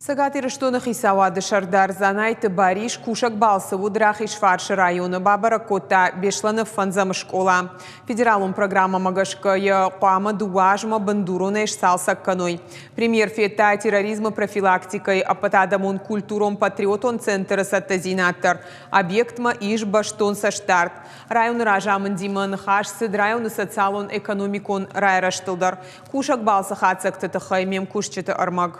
Цӕгат Ирыстоны хицауады сӕрдар Дзанайты Барис кусӕг балцы уыд Рахизфарсы районы, бабӕрӕг кодта Беслӕны фӕндзӕм скъола. Федералон программӕмӕ гӕсгӕ йӕ хъуамӕ дыууӕ азмӕ бындуронӕй сцалцӕг кӕной. Премьер федта терроризмы профилактикӕйы ӕппӕтадӕмон культурон-патриотон центры цӕттӕдзинад дӕр. Объектмӕ ис бӕстон цӕстдард. Районы разамындимӕ ныхас цыд районы социалон-экономикон райрӕзтыл дӕр. Кусӕг балцы хатдзӕгты тыххӕй ме мкусджыты ӕрмӕг.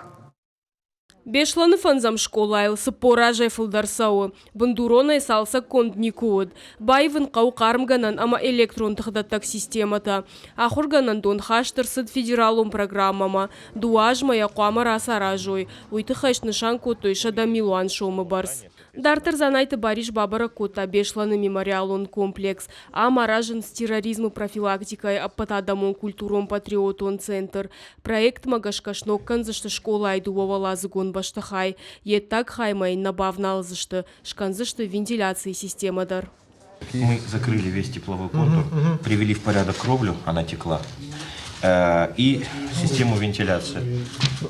Беслӕны фӕндзӕм скъолайыл 40 азӕй фылдӕр цӕуы. Бындуронӕй цалцӕггонд никуы уыд. Баивын хъӕуы хъармгӕнӕн ӕмӕ электрон тыхдӕттӕг системӕтӕ. Ахуыргӕнӕндон хаст ӕрцыд федералон программӕмӕ. Дыууӕ азмӕ йӕ хъуамӕ рацаразой. Уый тыххӕй снысан кодтой 100 милуан сомы бӕрц. Дарддӕр Дзанайты Барис бабӕрӕг кодта Беслӕны мемориалон комплекс. Ам аразынц терроризмы профилактикӕйы ӕппӕтадӕмон культурон-патриотон центр. Проектмӕ гӕсгӕ сног кӕндзысты скъолайы дыууӕуӕладзыгон бӕстыхай. Йе ддаг хаймӕ йын нӕ бавналдзысты, скӕндзысты вентиляцийы системӕ дӕр. Мы закрыли весь тепловой контур, привели в порядок кровлю, она текла, и систему вентиляции.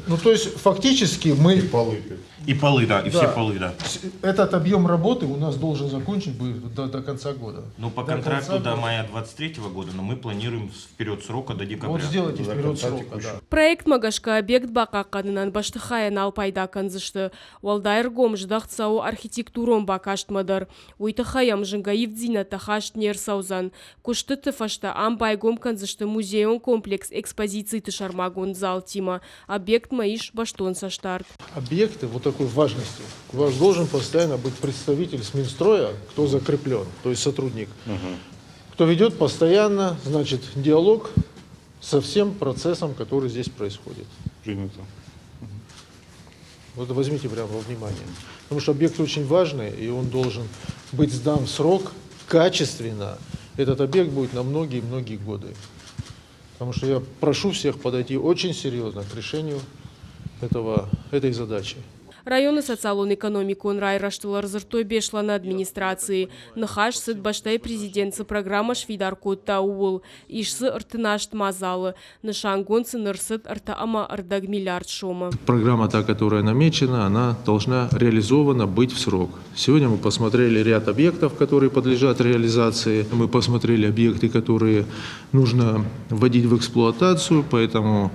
Ну, то есть фактически мы... И полы. И полы, да, и все полы, да. Этот объем работы у нас должен закончить будет до конца года. Ну, по До контракту конца до года. мая 23 года, но мы планируем вперед срока до декабря. Вот сделайте До вперед конца срока, текущего. да. Проектмӕ гӕсгӕ объект бахъахъхъӕнынӕн бӕстыхайӕ нал пайда кӕндзысты. Уӕлдай ӕргом здӕхт цӕуы архитектурон бакастмӕ дӕр. Уый тыххӕй ӕм зынгӕ ивддзинӕдтӕ хаст не рцӕудзӕн. Куыстыты фӕстӕ ам байгом кӕндзысты музейон комплекс экспозициты сӕрмагонд залтимӕ. Объектмӕ ис бӕстон цӕстдард. Объекты вот такой важности. У вас должен постоянно быть представитель с Минстроя, кто закреплен, то есть сотрудник, кто ведет постоянно, значит, диалог со всем процессом, который здесь происходит. Принято. Вот возьмите прямо во внимание. Потому что объект очень важный, и он должен быть сдан в срок, качественно. Этот объект будет на многие-многие годы. Потому что я прошу всех подойти очень серьезно к решению этой задачи. Районы социалон-экономикон райрӕзтыл ӕрдзырдтой Беслӕны администрацийы. Ныхас цыд бӕстӕйы президент цы программӕ сфидар кодта, ууыл. Ис дзы 38 мадзалы. Нысангонд сын ӕрцыд 3,25 миллиард сомы. Программа та, которая намечена, она должна реализована быть в срок. Сегодня мы посмотрели ряд объектов, которые подлежат реализации. Мы посмотрели объекты, которые нужно вводить в эксплуатацию. Поэтому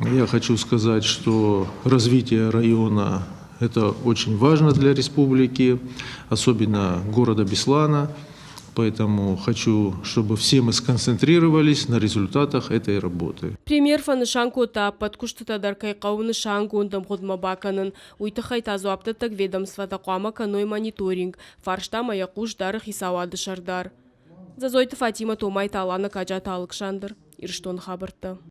я хочу сказать, что развитие района – это очень важно для республики, особенно города Беслана. Поэтому хочу, чтобы все мы сконцентрировались на результатах этой работы. Премьер фӕнысан кодта, ӕппӕт куыстытӕ дӕр кӕй хъӕуы нысангонд ӕмгъуыдмӕ бакӕнын. Уый тыххӕй та дзуапдӕттӕг ведомствӕтӕ хъуамӕ кӕной мониторинг. Фарстамӕ йӕ хъус дары хицауады сӕрдар. Дзӕзойты Фатимӕ, Томайты Алана, Каджаты Алыксандр. Ирыстоны хабӕрттӕ.